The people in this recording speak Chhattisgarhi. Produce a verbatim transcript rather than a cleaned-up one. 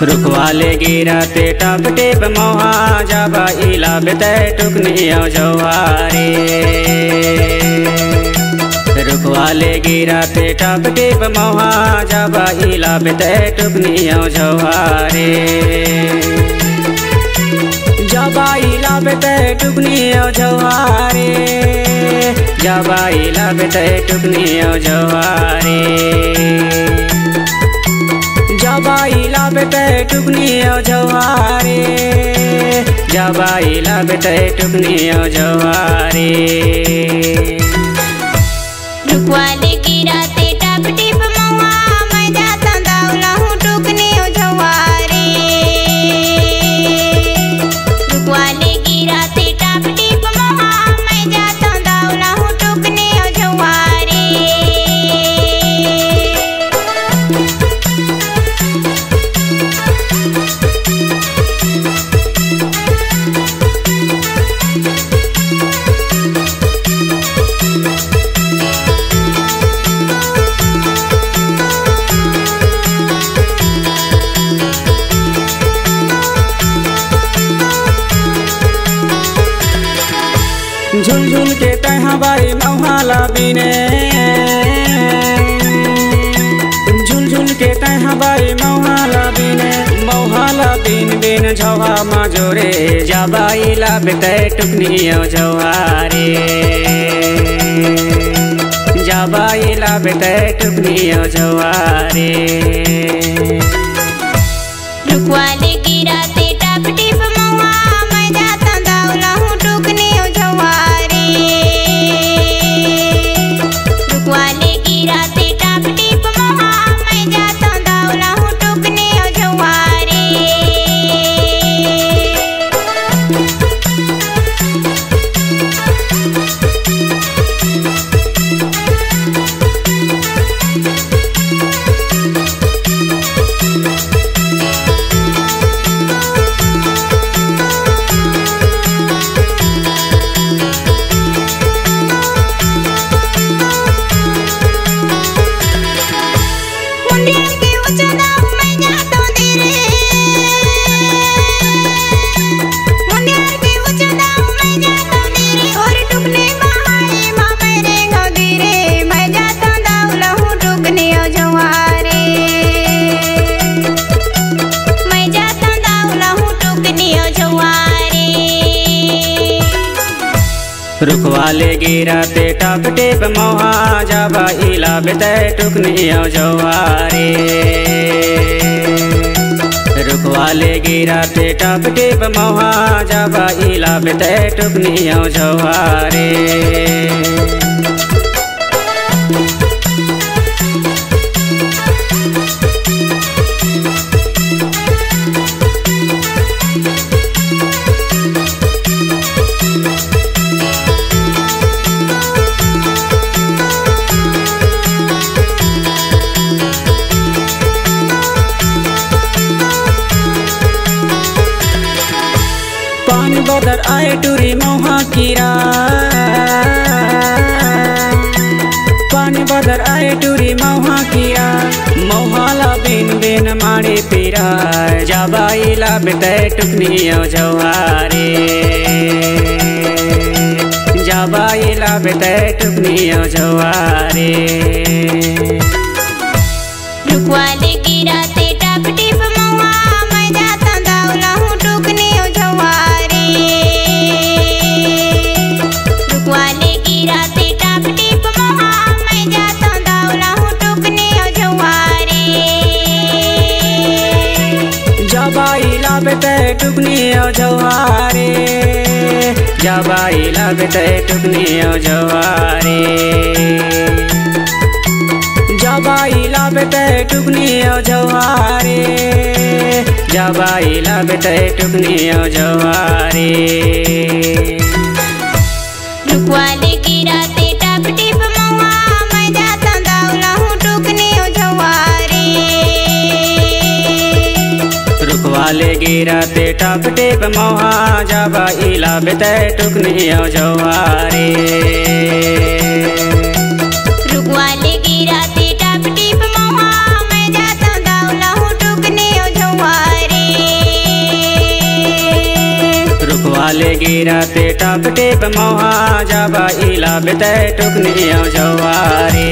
रुखवा ले गिरत टप टिप मौहा, जाबा इला बेतै टुकनी अउ झौहारे। रुखवा ले गिरत टप टिप मौहा, जाबा इला बेतै टुकनी अउ झौहारे। जाबा इला बेतै टुकनी अउ झौहारे। जाबा इला बेतै टुकनी अउ झौहारे। जाबा इला बेतै टुकनी अउ झौहारे। जाबा इला बेतै टुकनी अउ झौहारे। रुखवा ले गिरत टप टिप मौहा, मैं जाथंव दाऊ लहूं टुकनी अउ झौहारे। रुखवा ले गिरत टप टिप मौहा, मैं जाथंव दाऊ लहूं टुकनी अउ झौहारे। झुलझुल के तैं ह बाई मौहा ला बीने, झुलझुल के तैं ह बाई मौहा ला बीने, मौहा ला बीन बीन झौहा मा जोरे, जाबा इला बेतै टुकनी अउ झौहारे। जाबा इला बेतै टुकनी अउ झौहारे। रुखवा ले गिरत टप टिप मौहा, मैं जाथंव दाऊ लहूं टुकनी अउ झौहारे। रुखवा ले गिरत टप टिप मौहा, मैं जाथंव दाऊ लहूं टुकनी अउ झौहारे। मुंडिया के उचना मैं जाथंव धीरे। मुंडिया के उचना मैं जाथंव धीरे, और टुकनी बहाई मा मैं रेंगंव धीरे, मैं जाथंव दाऊ लहूं टुकनी अउ झौहारे। मैं जाथंव दाऊ लहूं टुकनी अउ झौहारे। रुखवा ले गिरत टप टिप मौहा, जाबा इला बेतै टुकनी अउ झौहारे। रुखवा ले गिरत टप टिप मौहा, जाबा इला बेतै टुकनी अउ झौहारे। पानी बदर आए टूरी मौहा कीरा, पानी बदर आए टूरी मौहा कीरा, मौहा ला बिन बिन माड़े पीरा, जाबा इला बेतै टुकनी अउ झौहारे, जाबा इला बेतै टुकनी अउ झौहारे। रुखवा ले गिरत टप टिप मौहा, मैं जाथंव दाऊ लहूं टुकनी अउ झौहारे। रुखवा ले गिरत टप टिप मौहा, मैं जाथंव दाऊ लहूं टुकनी अउ झौहारे। जाबा इला बेतै टुकनी अउ झौहारे। जाबा इला बेतै टुकनी अउ झौहारे। जाबा इला बेतै टुकनी अउ झौहारे। जाबा इला बेतै टुकनी अउ झौहारे। रुखवा ले गिरत टप टिप मौहा, मैं जाथंव दाऊ लहूं टुकनी अउ झौहारे। रुखवा ले गिरत टप टिप मौहा, जाबा इला बेतै टुकनी अउ झौहारे। रुखवा ले गिरत टप टिप मौहा, मैं जाथंव दाऊ लहूं टुकनी अउ झौहारे। या ते टप टिप मोहा जाबा इला बेते टुकनी अउ जवारी।